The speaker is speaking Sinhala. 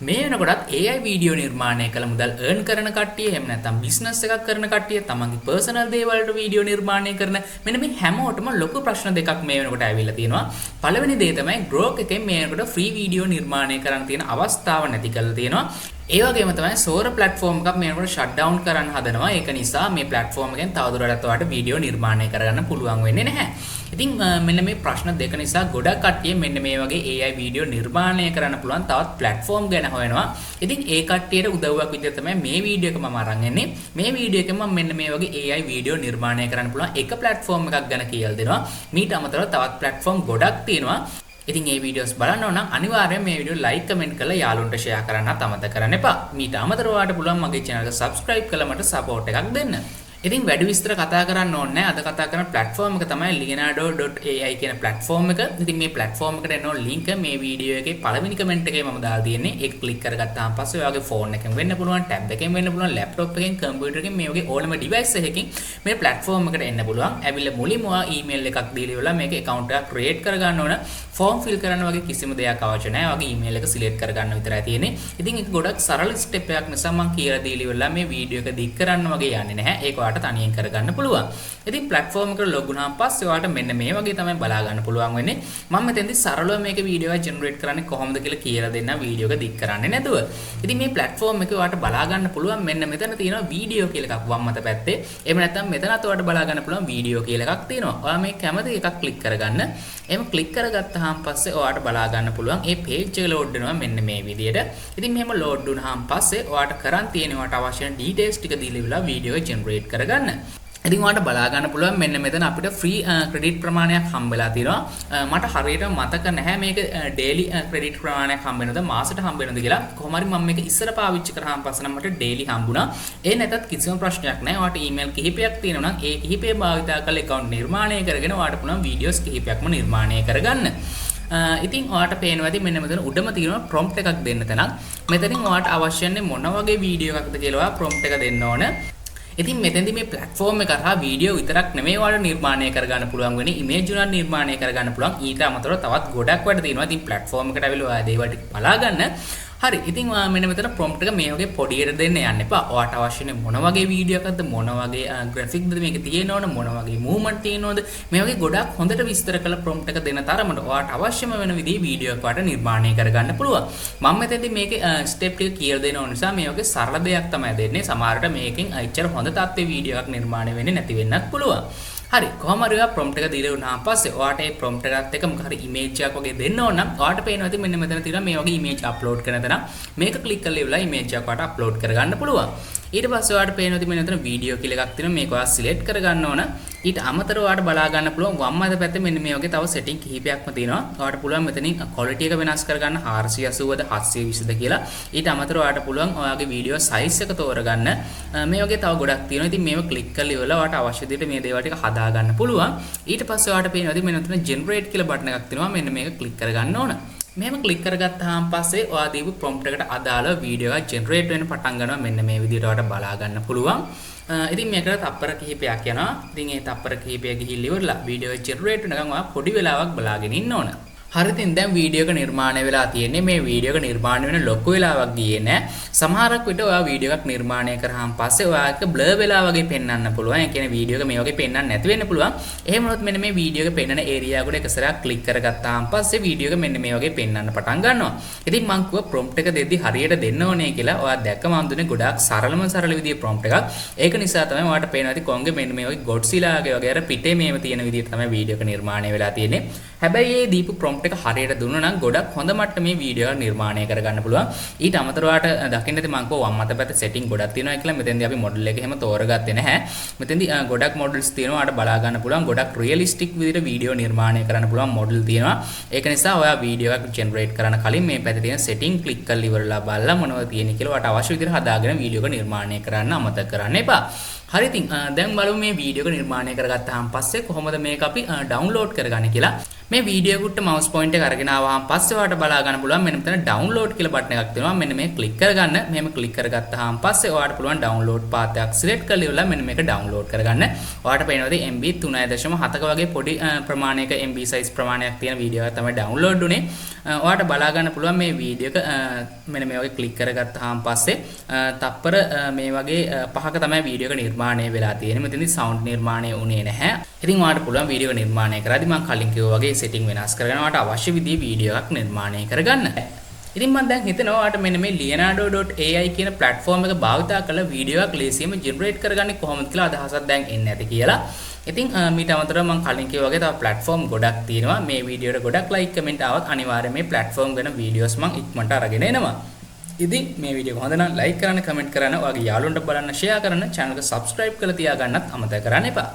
මේ වෙනකොටත් AI video නිර්මාණය කළ මුදල් earn කරන කට්ටිය, එහෙම නැත්නම් බිස්නස් එකක් කරන කට්ටිය, තමන්ගේ පර්සනල් දේවල් වලට වීඩියෝ නිර්මාණය කරන මෙන්න මේ හැමෝටම ලොකු ප්‍රශ්න දෙකක් මේ වෙනකොට ඇවිල්ලා තියෙනවා. පළවෙනි දේ තමයි Grok එකෙන් මේ වෙනකොට ෆ්‍රී වීඩියෝ නිර්මාණය කරන්න තියෙන අවස්ථාව නැති කරලා තියෙනවා. ඒ වගේම තමයි Sora platform එකක් මේ වෙනකොට ෂට් ඩවුන් කරන්න හදනවා. ඒක නිසා මේ ප්ලැට්ෆෝම් එකෙන් තවදුරටත් ඔයාලට වීඩියෝ නිර්මාණය කරගන්න පුළුවන් වෙන්නේ නැහැ. ඉතින් මෙන්න මේ ප්‍රශ්න දෙක නිසා ගොඩක් කට්ටිය මෙන්න මේ වගේ AI video නිර්මාණය කරන්න පුළුවන් තවත් ප්ලැට්ෆෝම් ගැන හොයනවා. ඉතින් ඒ කට්ටියට උදව්වක් විදිහට තමයි මේ වීඩියෝ එක මම අරන් එන්නේ. මේ වීඩියෝ එකෙන් මම මෙන්න මේ වගේ AI video නිර්මාණය කරන්න පුළුවන් එක ප්ලැට්ෆෝම් එකක් ගැන කියලා දෙනවා. මීට අමතරව තවත් ප්ලැට්ෆෝම් ගොඩක් තියෙනවා. ඉතින් මේ වීඩියෝස් බලන්න ඕන නම් අනිවාර්යයෙන් මේ වීඩියෝ ලයික්, කමෙන්ට් කරලා යාළුවන්ට ෂෙයා කරන්නත් අමතක කරන්න එපා. මීට අමතරව ඔයාලට පුළුවන් මගේ channel එක subscribe කරලා මට support එකක් දෙන්න. ඉතින් වැඩි විස්තර කතා කරන්න ඕනේ නැහැ. අද කතා කරන ප්ලැට්ෆෝම් එක තමයි leonardo.ai කියන ප්ලැට්ෆෝම් එක. ඉතින් මේ ප්ලැට්ෆෝම් එකට එන ලින්ක් මේ වීඩියෝ එකේ පළවෙනි කමෙන්ට් එකේ මම දාලා තියෙන්නේ. ඒක ක්ලික් කරගත්තාම පස්සේ ඔයාගේ ෆෝන් එකෙන් වෙන්න පුළුවන්, ටැබ් එකෙන් වෙන්න පුළුවන්, ලැප්ටොප් එකෙන්, කම්පියුටර් එකෙන්, මේ වගේ ඕනම ඩිවයිස් එකකින් මේ ප්ලැට්ෆෝම් එකට එන්න පුළුවන්. ඇවිල්ලා මුලින්ම ඔයා ඊමේල් එකක් දීලා ඉවරලා මේක ඇකවුන්ට් එකක් ක්‍රියේට් කරගන්න ඕන. ෆෝම් ෆිල් කරන්න වගේ කිසිම දෙයක් අවශ්‍ය නැහැ. ඔයාගේ ඊමේල් එක සිලෙක්ට් කරගන්න විතරයි තියෙන්නේ. ඉතින් ඒක ගොඩක් සරල ස්ටෙප් එකක් නිසා මම කියලා දීලා ඉවරලා මේ වීඩියෝ එක දික් කරන්න වගේ යන්නේ නැහැ. ඒක ඔයාලට තනියෙන් කරගන්න පුළුවන්. ඉතින් ප්ලැට්ෆෝම් එකට ලොග් වුණාන් පස්සේ ඔයාලට මෙන්න මේ වගේ තමයි බලා ගන්න පුළුවන් වෙන්නේ. මම මෙතෙන්දී සරලව මේක වීඩියෝ එක ජෙනරේට් කරන්නේ කොහොමද කියලා කියලා දෙන්නම්, වීඩියෝ එක දික් කරන්නේ නැතුව. ඉතින් මේ ප්ලැට්ෆෝම් එකේ ඔයාලට බලා ගන්න පුළුවන් මෙන්න මෙතන තියෙනවා වීඩියෝ කියලා එකක් වම් අත පැත්තේ. එහෙම නැත්නම් මෙතනත් ඔයාලට බලා ගන්න පුළුවන් වීඩියෝ කියලා එකක් තියෙනවා. ඔයා මේ කැමති එකක් ක්ලික් කරගන්න. එහෙම ක්ලික් කරගත්තාන් පස්සේ ඔයාලට බලා ගන්න පුළුවන් මේ පේජ් එක ලෝඩ් වෙනවා මෙන්න මේ විදියට. ඉතින් මෙහෙම ලෝඩ් වුණාන් පස්සේ ඔයාලට කරන් තියෙන ඔයාලට අවශ්‍ය වෙන ඩීටේල්ස් ටික දීලා ඉවරලා වීඩියෝ එක ජෙනරේට් කරගන්න. ඉතින් ඔයාලට බලා ගන්න පුළුවන් මෙන්න මෙතන අපිට ෆ්‍රී ක්‍රෙඩිට් ප්‍රමාණයක් හම්බ වෙලා තියෙනවා. මට හරියට මතක නැහැ මේක ඩේලි ක්‍රෙඩිට් ප්‍රමාණයක් හම්බ වෙනවද, මාසෙට හම්බ වෙනවද කියලා. කොහොම හරි මම මේක ඉස්සර පාවිච්චි කරාන් පස්සේ නම් මට ඩේලි හම්බුණා. ඒ නැතත් කිසිම ප්‍රශ්නයක් නැහැ. ඔයාලට ඊමේල් කිහිපයක් තියෙනවා නම් ඒ කිහිපය භාවිතා කරලා ඇකවුන්ට් නිර්මාණය කරගෙන ඔයාලට පුළුවන් වීඩියෝස් කිහිපයක්ම නිර්මාණය කරගන්න. ඉතින් ඔයාට පේනවා ඇති මෙන්න මෙතන උඩම තියෙනවා ප්‍රොම්ප්ට් එකක් දෙන්න තැනක්. මෙතනින් ඔයාට අවශ්‍ය වෙන්නේ මොන වගේ වීඩියෝ එකක්ද කියලා ඔයා ප්‍රොම්ප්ට් එක දෙන්න ඕන. ඉතින් මෙතෙන්දි මේ ප්ලැට්ෆෝම් එක හරහා වීඩියෝ විතරක් නෙමෙයි ඔයාලට නිර්මාණය කරගන්න පුළුවන් වෙන්නේ, ඉමේජ් උනත් නිර්මාණය කරගන්න පුළුවන්. ඊට අමතරව තවත් ගොඩක් වැඩ තියෙනවා. ඉතින් ප්ලැට්ෆෝම් එකට ඇවිල්ලා ඔයා දේවල් ටික බලා ගන්න. හරි. ඉතින් ඔයා මෙන්න මෙතන ප්‍රොම්ප්ට් එක මේ වගේ පොඩියට දෙන්න යන්න එපා. ඔයාට අවශ්‍ය වෙන්නේ මොන වගේ වීඩියෝ එකක්ද, මොන වගේ ග්‍රැෆික්ද මේක තියෙන්න ඕන, මොන වගේ මූව්මන්ට් තියෙනවද, මේ වගේ ගොඩක් හොඳට විස්තර කළ ප්‍රොම්ප්ට් එක දෙන තරමට ඔයාට අවශ්‍යම වෙන විදිහේ වීඩියෝ එකක් ඔයාට නිර්මාණය කරගන්න පුළුවන්. මම මෙතෙන්දී මේකේ ස්ටෙප් ටික කියලා දෙන ඕන නිසා මේ වගේ සරල දෙයක් තමයි දෙන්නේ. සමහරට මේකෙන් එච්චර හොඳ තත්ත්වයේ වීඩියෝ එකක් නිර්මාණය වෙන්නේ නැති වෙන්නත් පුළුවන්. හරි, කොහොම හරි ඔයා ප්‍රොම්ප්ට් එක දීලා වුණාන් පස්සේ ඔයාට ඒ ප්‍රොම්ප්ට් එකත් එක්ක මොකක් හරි ඉමේජ් එකක් වගේ දෙන්න ඕන නම් ඔයාට පේනවා ඇති මෙන්න මෙතන තියෙනවා මේ වගේ ඉමේජ් අප්ලෝඩ් කරන තැන. මේක ක්ලික් කරලා ඉවරලා ඉමේජ් එකක් ඔයාට අප්ලෝඩ් කරගන්න පුළුවන්. ඊට පස්සේ ඔයාට පේනවා ඇති මෙන්න මෙතන වීඩියෝ කියලා එකක් තියෙනවා. මේක ඔයා සිලෙක්ට් කරගන්න ඕන. ඊට අමතරව ඔයාට බලා ගන්න පුළුවන් වම් අත පැත්තේ මෙන්න මේ වගේ තව සෙටින් කිහිපයක්ම තියෙනවා. ඔයාට පුළුවන් මෙතනින් ක්වොලිටි එක වෙනස් කරගන්න, 480ද 720ද කියලා. ඊට අමතරව ඔයාට පුළුවන් ඔයාගේ වීඩියෝ සයිස් එක තෝරගන්න. මේ වගේ තව ගොඩක් තියෙනවා. ඉතින් මේව ක්ලික් කරලා ඉවරලා ඔයාට අවශ්‍ය විදිහට මේ දේවල් ටික හදා ගන්න පුළුවන්. ඊට පස්සේ ඔයාට පේනවා ඇති මෙන්න මෙතන ජෙනරේට් කියලා බටන් එකක් තියෙනවා. මෙන්න මේක ක්ලික් කරගන්න ඕන. මෙහෙම ක්ලික් කරගත්තාන් පස්සේ ඔයා දීපු ප්‍රොම්ප්ට් එකට අදාළව වීඩියෝ එකක් ජෙනරේට් වෙන්න පටන් ගන්නවා. මෙන්න මේ විදිහට ඔයාට බලා ගන්න පුළුවන්. ඉතින් මේකට තප්පර කිහිපයක් යනවා. ඉතින් ඒ තප්පර කිහිපය ගිහිල්ලා ඉවරලා වීඩියෝ එක ජෙනරේට් වෙනකන් ඔයා පොඩි වෙලාවක් බලාගෙන ඉන්න ඕන. හරි, ඉතින් දැන් වීඩියෝ එක නිර්මාණය වෙලා තියෙන්නේ. මේ වීඩියෝ එක නිර්මාණය වෙන ලොකු වෙලාවක් ගියේ නෑ. සමහරක් විට ඔයා වීඩියෝ එකක් නිර්මාණය කරාන් පස්සේ ඔයා එක බ්ලර් වෙලා වගේ පෙන්වන්න පුළුවන්. ඒ කියන්නේ වීඩියෝ එක මේ වගේ පෙන්වන්න නැති වෙන්න පුළුවන්. එහෙම වුණොත් මෙන්න මේ වීඩියෝ එක පෙන්වන ඒරියා එකට එක සැරයක් ක්ලික් කරගත්තාන් පස්සේ වීඩියෝ එක මෙන්න මේ වගේ පෙන්වන්න පටන් ගන්නවා. ඉතින් මං කිව්වා ප්‍රොම්ප්ට් එක දෙද්දි හරියට දෙන්න ඕනේ කියලා. ඔයා දැක්කම මං දුන්නේ ගොඩාක් සරලම සරල විදිහේ ප්‍රොම්ප්ට් එකක්. ඒක නිසා තමයි ඔයාට පේනවා ඇති කොංගේ මෙන්න මේ වගේ ගොඩ්සිලාගේ වගේ අර පිටේ මේව තියෙන විදිහට තමයි වීඩියෝ එක නිර්මාණය වෙලා තියෙන්නේ. හැබැයි ඒ දීපු ප්‍රොම්ප්ට් එක හරියට දුන්නා නම් ගොඩක් හොඳ මට්ටමේ වීඩියෝ එකක් නිර්මාණය කරගන්න පුළුවන්. ඊට අමතරව ඔයාට දකින්න ඇති මං කිව්වා වම් අත පැත්තේ සෙටින් ගොඩක් තියෙනවා කියලා. මෙතෙන්දී අපි මොඩල් එක එහෙම තෝරගත්තේ නැහැ. මෙතෙන්දී ගොඩක් මොඩල්ස් තියෙනවා. ඔයාට බලා ගන්න පුළුවන් ගොඩක් රියලිස්ටික් විදිහට වීඩියෝ නිර්මාණය කරන්න පුළුවන් මොඩල් තියෙනවා. ඒක නිසා ඔයා වීඩියෝ එකක් ජෙනරේට් කරන්න කලින් මේ පැත්තේ තියෙන සෙටින් ක්ලික් කරලා ඉවරලා බලලා මොනවද තියෙන්නේ කියලා ඔයාට අවශ්‍ය විදිහට හදාගෙන වීඩියෝ එක නිර්මාණය කරන්න අමතක කරන්න එපා. හරි, ඉතින් දැන් බලමු මේ වීඩියෝ එක නිර්මාණය කරගත්තාන් පස්සේ කොහොමද මේක අපි ඩවුන්ලෝඩ් කරගන්නේ කියලා. මේ වීඩියෝ එකට මවුස් පොයින්ට් එක අරගෙන ආවහම පස්සේ ඔයාලට බලා ගන්න පුළුවන් මෙන්න මෙතන ඩවුන්ලෝඩ් කියලා බටන් එකක් තියෙනවා. මෙන්න මේ ක්ලික් කරගන්න. මෙහෙම ක්ලික් කරගත්තාම පස්සේ ඔයාලට පුළුවන් ඩවුන්ලෝඩ් පාත් එකක් සිලෙක්ට් කරලා ඉවරලා මෙන්න මේක ඩවුන්ලෝඩ් කරගන්න. ඔයාලට පේනවාද MB 3.7ක වගේ පොඩි ප්‍රමාණයක MB size ප්‍රමාණයක් තියෙන වීඩියෝ එකක් තමයි ඩවුන්ලෝඩ් උනේ. ඔයාලට බලා ගන්න පුළුවන් මේ වීඩියෝ එක මෙන්න මේ වගේ ක්ලික් කරගත්තාම පස්සේ තප්පර මේ වගේ 5ක තමයි වීඩියෝ එක නිර්මාණය වෙලා තියෙන්නේ. මෙතනදී සවුන්ඩ් නිර්මාණය වුණේ නැහැ. ඉතින් ඔයාලට පුළුවන් වීඩියෝ එක නිර්මාණය කරද්දි මම කලින් කිව්වා වගේ සෙටින් වෙනස් කරගෙන ඔයාලට අවශ්‍ය විදිහේ වීඩියෝ එකක් නිර්මාණය කරගන්න. ඉතින් මම දැන් හිතනවා ඔයාලට මෙන්න මේ leonardo.ai කියන ප්ලැට්ෆෝම් එක භාවිතා කරලා වීඩියෝ එකක් ලේසියෙන්ම ජෙනරේට් කරගන්නේ කොහොමද කියලා අදහසක් දැන් එන්න ඇති කියලා. ඉතින් මීට අමතරව මම කලින් කිව්වා වගේ තව ප්ලැට්ෆෝම් ගොඩක් තියෙනවා. මේ වීඩියෝ එකට ගොඩක් ලයික් කමෙන්ට් ආවත් අනිවාර්යයෙන් මේ ප්ලැට්ෆෝම් ගැන වීඩියෝස් මම ඉක්මනට අරගෙන එනවා. ඉතින් මේ වීඩියෝ එක හොඳ නම් ලයික් කරන්න, කමෙන්ට් කරන්න, ඔයාගේ යාළුවන්ට බලන්න ෂෙයා කරන්න, channel එක subscribe කරලා තියාගන්නත් අමතක කරන්න එපා.